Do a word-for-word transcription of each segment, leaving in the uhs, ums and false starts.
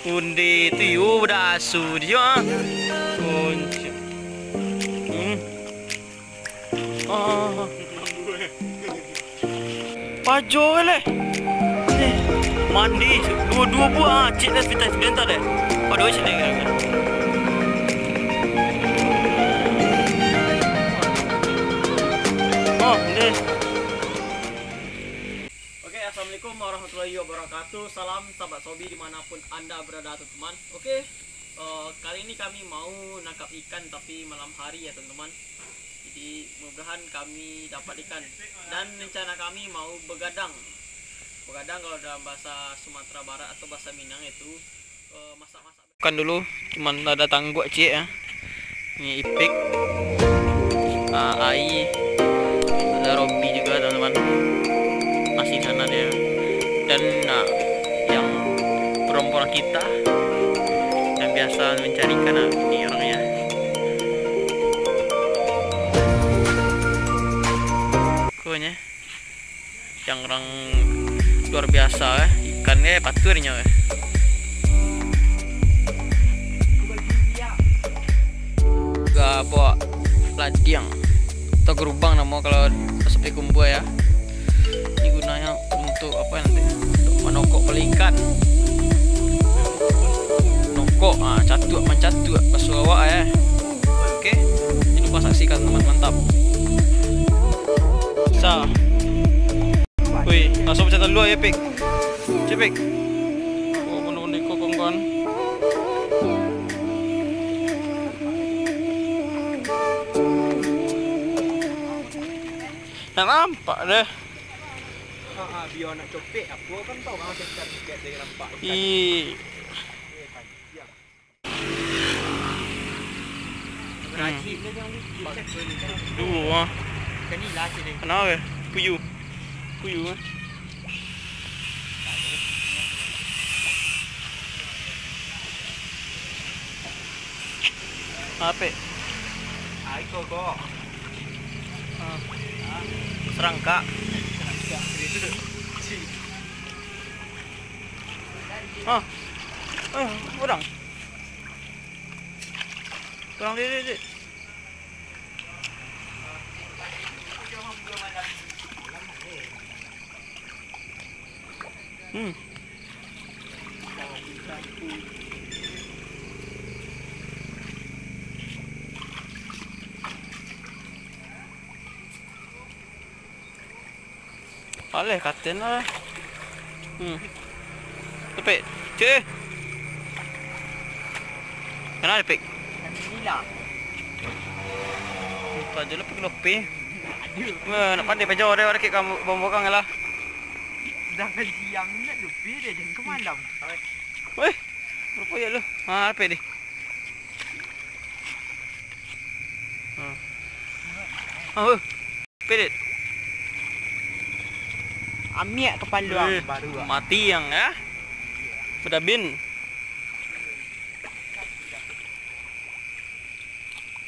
Onde tu yo badasu dio, ah. Kunci. Hmm. Oh. Pajo leh. Eh, mandi duo-duo buah, ah, cik dah sebentar, sebentar deh. Paduo cik deh. Oh, deh. Oke, assalamualaikum warahmatullahi wabarakatuh. Salam sahabat Sobi dimanapun Anda berada, teman-teman. Oke, eh, kali ini kami mau nangkap ikan, tapi malam hari ya, teman-teman. Jadi, mudah-mudahan kami dapat ikan. Dan rencana kami mau begadang. Begadang kalau dalam bahasa Sumatera Barat atau bahasa Minang itu, eh, masak-masak. Kan dulu, cuman ada tangguak ciek ya. Ini Ipik, ah, Ai, ada Robi juga, teman-teman. Masih di sana dia. Dan, nah, yang peromporan kita yang biasa mencari ikan, nah, ini orangnya. Kuahnya. Yang orang luar biasa, eh. Ikan, eh, patur inyo, eh. Gabak ladiang atau gerubang namo kalau sampai kumbua, ya. Ini gunanya untuk apa nanti? Untuk manokok pala ikan. Nokok, ah, catuak mancatuak, baso awak, eh. Oke, jangan lupa saksikan, teman, mantap. Sa. Wih, langsung pecah telua ya, Pik. Cik, Pik. Oh, bunuh-bunuh iko, kawan-kawan. Nak nampak deh. Ha, ha, biar nak copek, apa kan tau kan, macam ikan, ikan dia nampak ikan. Ih. Eh, kan, ya. Hmm. Duo, ah. Kenapa ke? Puyu. Puyu, ah. Apo? Ah, iko ko. Ah. Serangka. Serangka. Ah. Eh, urang. Urang, dek, dek, dek. Hmm. Aleh, katen lah. Hmm. Tepek. Cik. Kena tepek. Alhamdulillah. Pajo lah pergi lope. Aduh. Wah, nak pandai pajo deh, ada kek kamu bawang-bawang lah. Dah kan siang nak lope deh, jangan ke malam. Weh, berapa ya lu? Ha, tepek deh. Ha. Ah, weh. Pedit. Amiak kapalo ang. Eh, baru ah. Mati ang, ya. Bedabin.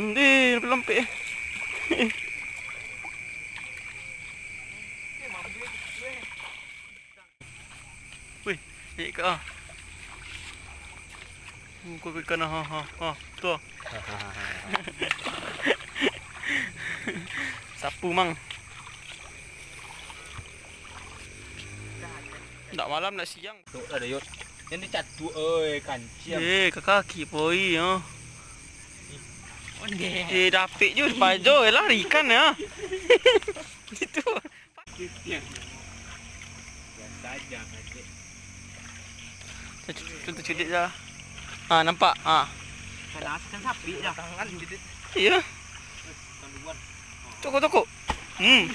Endi, lampek-lampek. Wih, naik ka ah. Muka ke kanan, ha, ha, ha, tu ah. Sapu, Mang. Ndak malam, ndak siang. Tu lah, Dayot. Yang dicatuk, oi, kanciang. Eh, ka kaki poi, ha. Onde. Eh, dapik je, pajo lah, ikan ya. Itu. Biasa aja, kacik. Contoh cudik je lah. Ha, nampak? Ha. Panas kan sapi dah. Tangan cudik. Iya. Tokok, tokok. Hmm.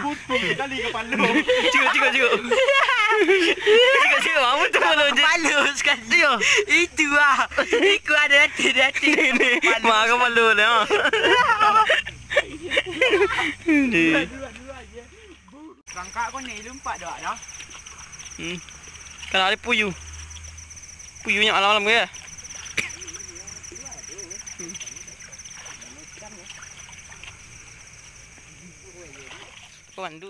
Putus sekali kepala. Cikgu, cikgu, cikgu. Cikgu, cikgu. Apa tu kepala je? Kepala sekali. Cikgu. Itu ah. Iku ada hati, ada hati. Ni, ni. Kepala. Mak kepala ni, ha. Ni. Rangkak ko ni lumpak dah dah. Hmm. Kan ada puyu. Puyu nyo malam-malam ke? Hmm. Ko mandu.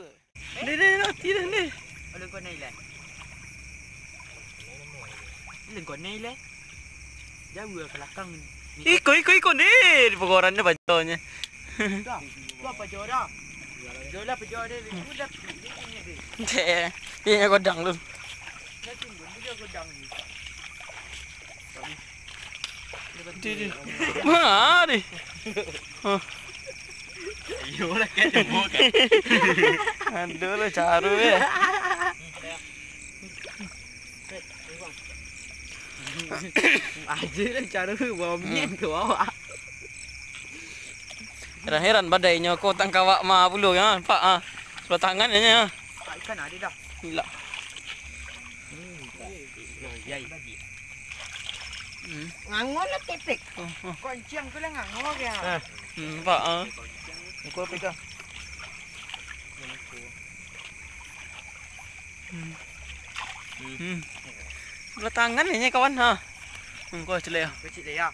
Deh, deh, deh, mati dah, deh. Kalau ko nailan. Lengkau ni le. Jauh ka lakang ni. Iko, iko, iko ni. Di pagoran ni pajonyo. Dah. Tu apa jodoh? Jodoh apa jodoh ni? Udah ni ni ni. Cek. Ini godang tu. Dah timbul dia godang ni. Di, di. Mari. Hah. Iyo lah, kan, semua kan. Aduh, lo caru ya. Aja lah caru, bawa mian ke bawah. Heran-heran badai nyo ko tangkawak ma pulo, ya, nampak, ah. Sebelah tangan nyo, ya. Ah, ikan ada dah. Gila. Hmm. Ngango lah, Pepek. Oh, oh. Kok encing tu lah ngango ke? Ah. Hmm, nampak, ah. Ngango apa tu? Hmm. Hmm. Sebelah tangan ni, kawan, ha. Hmm, kau cek lah, ya. Kecil lah, ya.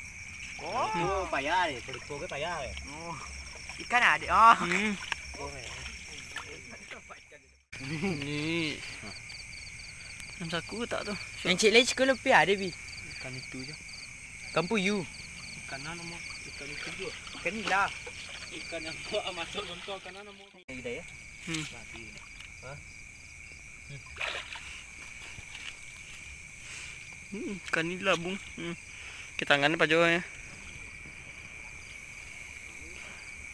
Oh, hmm. Tu payah deh, kalau tu ke payah deh. Oh. Ikan ada, ah. Hmm. Oh, ya. Ni. Nan saku tak tu? Yang cik lai cik lebih ada, Bi. Ikan itu je. Ikan puyuh. Ikan nano mo? Ikan itu je. Ikan nila. Ikan yang kau masuk nonton ikan nano mo? Ini dah ya. Hmm. Mati. Hah? Hmm, ikan nila, Bung. Hmm. Ke tangan ni pajo ya.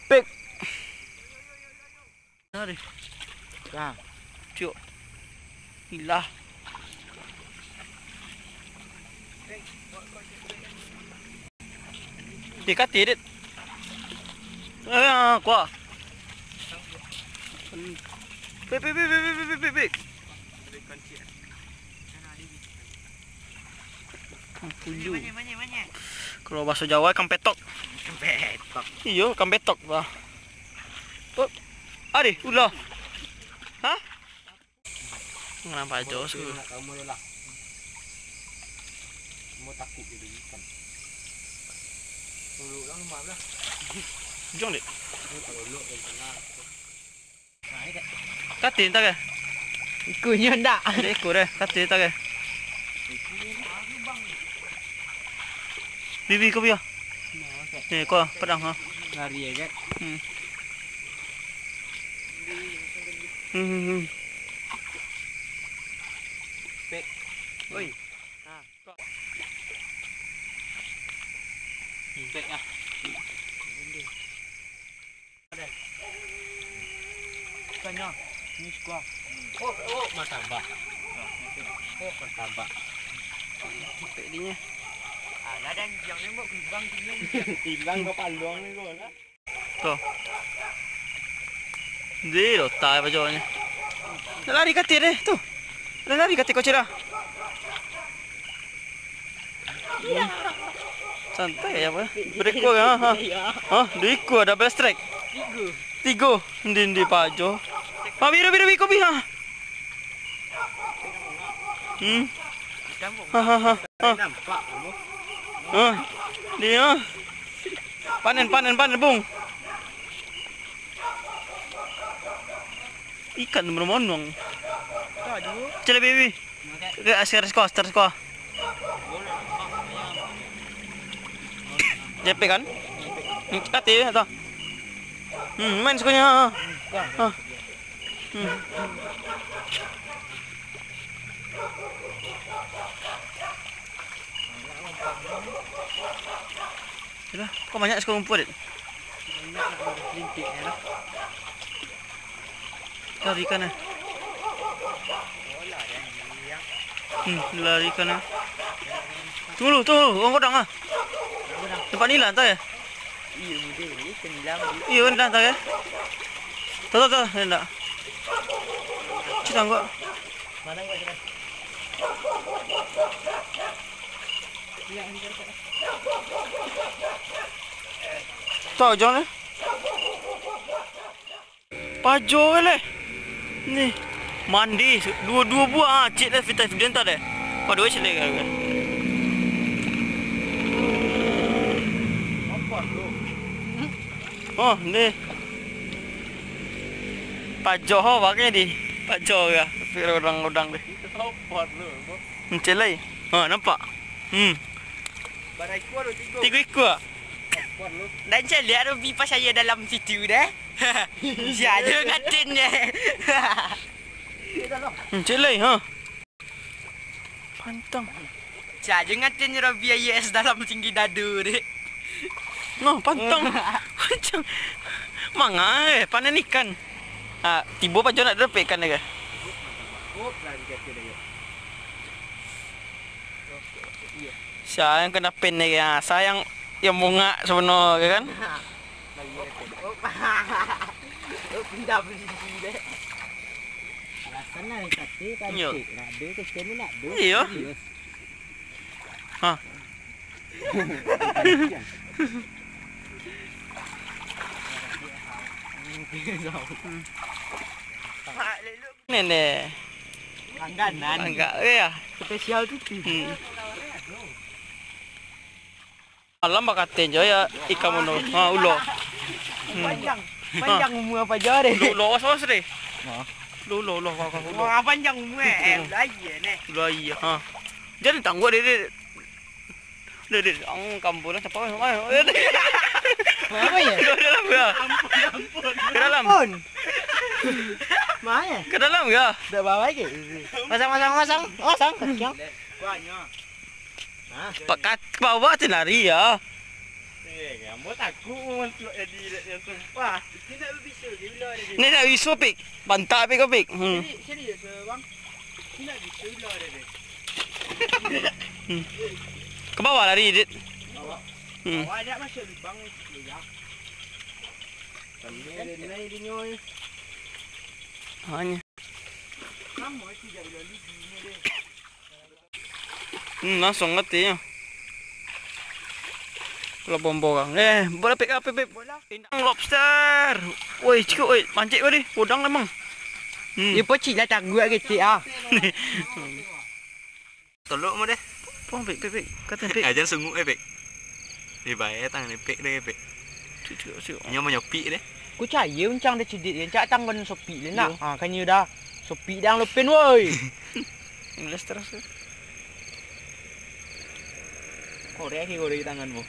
Pek. Nah, deh. Nah. Ciok. Ilah. Deh, kati, deh. Eh, kuah. Pik, pik, pik. Puyuh. Kalau bahasa Jawa, kampetok. Kampetok. Iyo, kampetok, bah. Oh, adeh, ulo. Hah? Kenapa aja, Bos? Nak kamu lah. Mau takut dia ikan. Tolok lah, rumah lah. Jom, dek. Ini kalau lok dari sana. Kati entah ke? Ikunyo ndak? Ada ekor deh, kati entah ke? Bibi kau biar. Ni kau pedang ha. Lari ya, Jack. Hmm. Hmm, hmm, hmm. Pek. Oi. Ha. Pek ah. Ikannya, ini sekuah. Oh, oh, martabak. Oh, martabak. Sampai dia. Alah, dan yang nembok kembang sini. Hilang ke paluang ni kau, kan? Tuh. Dia lo, tai apa jawabnya? Dah lari katil deh, tuh. Dah lari katil kau, Cira. Santai apa? Bereko ya, ha. Ha, dua ekor ada best track. Tiga. Tiga. Endi, endi pajo. Ha, biru, biru, biru, biru, ha. Hmm. Ha, ha, ha, ha. Nampak kamu. Ha. Dia. Panen, panen, panen, Bung. Ikan tu bermonong. Cele, baby. Oke, askar sekolah, askar sekolah. J P kan? Hmm, kati atau? Hmm, main sukanya. Ha. Hmm. Yalah, kok banyak sekolah rumput, Dit? Banyak lah, ada lintik ya lah. Lari kan eh. Hmm, lari kan eh. Tunggu dulu, tunggu dulu, orang kodang ah. Tempat ni lah, entah ya. Iya, muda ni, tenggelam di. Iya, kan dah, entah ya. Tahu, tahu, tahu, dia nak. Cik tangguh. Mana enggak kena? Tahu, John eh. Pajo leh. Ni. Mandi. Dua-dua buah. Ah, cik dah fitah fidenta deh. Kau dua cik lagi. Oh, ni. Pajo ho, pakai di. Pajo ya. Tapi orang-orang deh. Encik lai. Ha, nampak? Hmm. Bara ikua tu, tigo? Tigo ikua. Ekor lu. Dan caliak Robi pas aia dalam situ deh. Sia jo ngatin je. Hmm, cek lai, ha. Pantang. Sia jo ngatin je Robi aia es dalam tinggi dadu deh. Noh, pantang. Pantang. Manga, eh, panen ikan. Ah, tibo pajo nak dapek ikan deh. Sia yang kena pen ni, ya. Sia yang, yang bungak sabana, ya kan? Pindah posisi deh. Alasan lah, kata kan. Iyo. Cik, nak ada ke, sini nak ada. Iyo. Serius. Ha. Nenek. Langganan. Langga-, ya. Spesial tu. Hmm. Alam bakaten jo ya ikan mono. Ha, ulo. Hmm. Panjang. Ha. Panjang umur apa aja deh. Ulo, ulo, awas, awas deh. Ha. Ulo, ulo, ulo, ulo, ulo. Wah, panjang umur eh. Hmm. Ulo aia neh. Ulo aia, ha. Jadi tangguak deh, deh. Deh, deh, ang kampung lah, siapa, siapa, siapa? Apa ya? Ke dalam ke? Ampun, ampun. Ke dalam? Ampun. Mana? Ke dalam ke? Tak bawa lagi. Pasang, pasang, pasang. Pasang. Kiang. Pak kat bawah tu lari ya. Eh, ambo takut mun celok jadi yang sumpah. Ini nak bisa ke bila ada dia? Ni nak isu, Pik. Bantak, Pik, kau, Pik. Hmm. Sini, sini je, bang. Ini nak bisa bila ada dia. Hmm. Ke bawah lari, Dit. Bawah. Hmm. Bawah ada masuk lubang ni, ya. Kami ada nai di nyoy. Hanya. Kamu itu jadi lalu di ini deh. Hmm, langsung katinyo. Lah bombo urang. Eh, bola pik apo, Beb? Bola. Tindang lobster. Woi, cikuk, woi, mancik kau ni. Udang emang. Hmm. Dia pocik lah, taguak kecik ah. Tolok mo deh. Pong, Pik, Pik, Pik. Katin, Pik. Ajan sungguh eh, Pik. Di bae tangan Pik deh, Pik. Cuk, cuk, cuk. Nyo manyopik deh. Ku caya uncang dah cedit, cak tanggon sopik deh nak. Iyo. Ha, kanyo dah. Sopik dah lopen, woi. English terus tu. Korek ke korek tanganmu.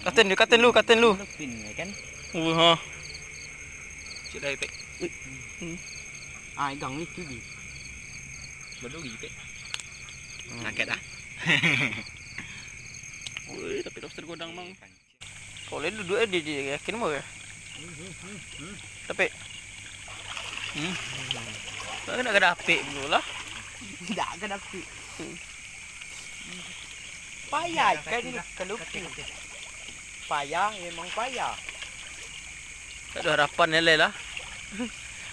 Katen lu, katen lu, katen lu. Lopen, ya kan? Uh, ha. Cik dah, Pik. Hmm. Ah, igang ni tu, Bi. Baru gitu, Pik. Hmm. Angkat dah. Woi, tapi lobster godang, Mang. Kalau dia duduk, eh, dia, dia yakin mau ya? Tapi, hmm. Nak kena dapik dulu lah. Tidak kena dapik. Hmm. Payah ikan ni kalau payah, memang payah. Tak ada harapan ni lah.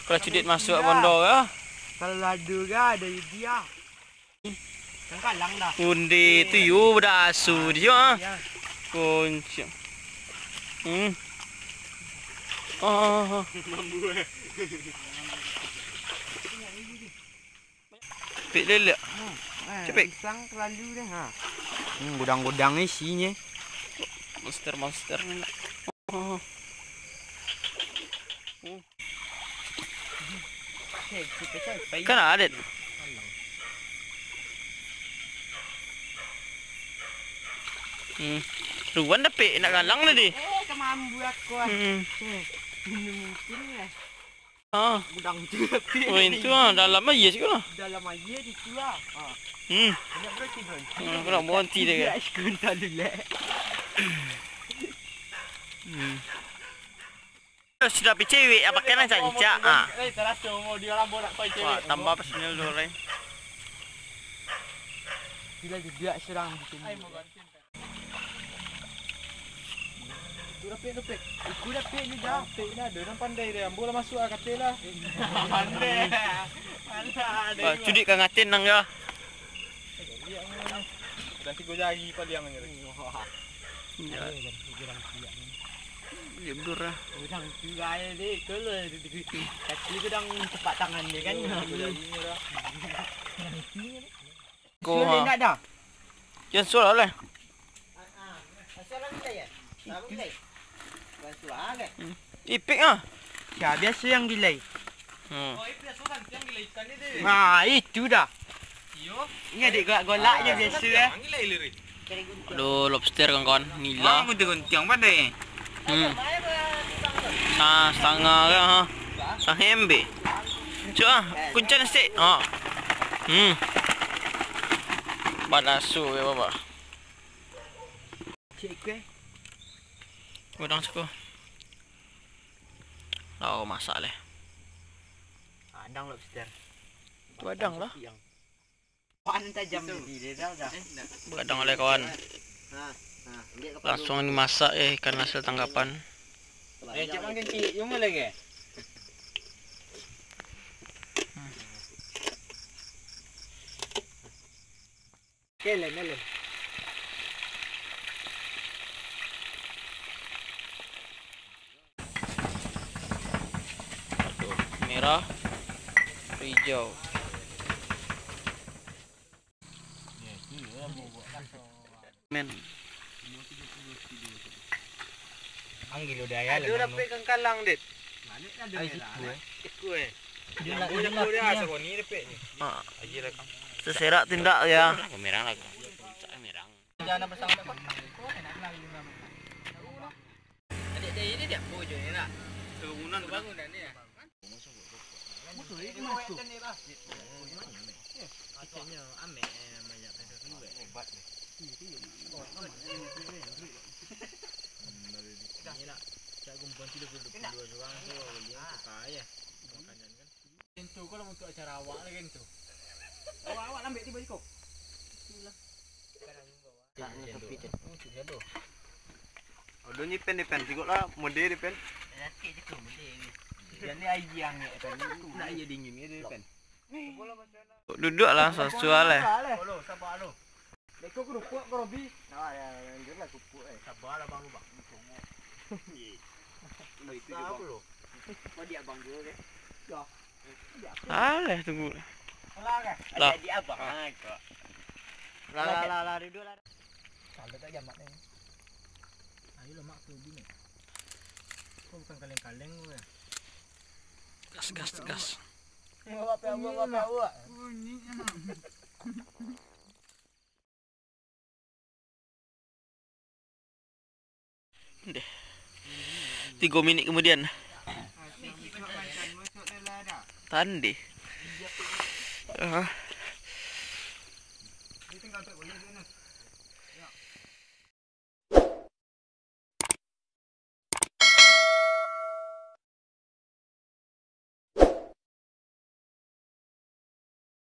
Kalau cudit masuk bondo ya. Kalau ladu ga ada dia. Kan kalang dah. Undi tu yo badasu dia. Iya. Kunci. Hmm. Oh. Pik lelek. Hmm. Eh, Cepik. Pisang terlalu deh ha. Hmm, gudang-gudang isinyo. Monster-monster ni nak. Oh. Hmm. Kan ada. Hmm. Ruan dapik nak galang tadi. Eh, kemambu aku ah. Hmm. Eh, ini mungkin lah. Ah. Gudang tu dapik. Oh, itu ah, dalam aia sikit lah. Dalam aia di tu lah. Ah. Hmm. Nak berhenti, berhenti. Ah, aku nak berhenti dia. Dia sekunta dulu lah. Hmm. Sudah picik, wik, apa kena cancak, ah. Eh, terasa mau dia orang borak kau cewek. Wah, tambah personil dulu lain. Gila juga serang di sini. Itu dapik, dapik. Iku dapik ni dah. Dapik ni ada, orang pandai dia. Ambo lah masuk lah, katil lah. Pandai. Alah, ada. Wah, juga. Cudik ka ngatin nang ya. Lihat ni. Dah tiga jari paliang ni. Wah. Ya. Ada kan, orang siap ni. Libur lah. Orang tu gaya deh, kalau di, di, di, kaki tu dah cepat tangan dia kan. Oh, tiga jari ni dah. Ko, sudah ha. Nak dah. Jangan suruh lah. Ah, ah. Asal lagi lah ya. Tahu gilai. Bantu ah kan. Hmm. Ipik ah. Ya, biasa yang gilai. Hmm. Oh, itu biasa kan yang gilai ikan ni deh. Ah, itu dah. Iyo, Ini adik golak-golak je biasa, eh. Aduh, lobster, kawan-kawan. Nila. Wah, guntiang-guntiang pandai. Hmm. Sa-, setengah ke, ha? Sahembe. Cuk, ah, kuncen sik. Ha. Hmm. Balasu ya, Bapak. Cik, eh. Udang cukup. Oh, masak leh. Adang lobster. Itu adang lah. Pan tajam di dia dah, dah. Begadang oleh kawan. Nah, nah, ambil kepala. Langsung dimasak ya ikan hasil tangkapan. Eh, cuma ganti, cuma lagi. Kelen, kelen. Aduh, merah, hijau. Men. Panggil udah ya. Ada lah, dapik kangkalang, Dit. Ai, siku, eh. Siku, eh. Dia nak, dia nak, dia. Ah. Seserak tindak ya. Merang lah. Merang. Jangan bersama. Adik dia ini dia apa je ni nak? Bangunan, bangunan ni ya. Kecilnya amek, eh, banyak peso keluar. Hebat deh. Dah. Cak gumpon tiga puluh dua orang tu, liang tu kaya. Makanan kan. Itu kalau untuk acara awak lah kan tu. Awak, awak ambil tiba jiko. Itulah. Taknya tepi tu. Oh, tu dia tu. Ado ni pen, ni pen. Cikok lah, mode ni pen. Nanti je tu, mode ni. Dia ni air hangat pen. Nak air dingin ni dia pen. Duduk lah, sasual eh. Sabar lo, sabar lo. Leko kerupuk ko, Robi. Nah, ya, lanjut lah kerupuk eh. Sabar lah bang lu bang. Congok. Itu je bang. Kau dia abang juga kan? Ya. Alah, tunggu. Lah. Lah. Lah, lah, lah, lah, duduk lah. Kalau tak jamak ni. Ayo lah, Mak, tu bini. Kau bukan kaleng-kaleng kau ya? Gas, gas, gas. Bunyi, bunyi. Deh. Tigo minik kemudian. Tandih. Ah.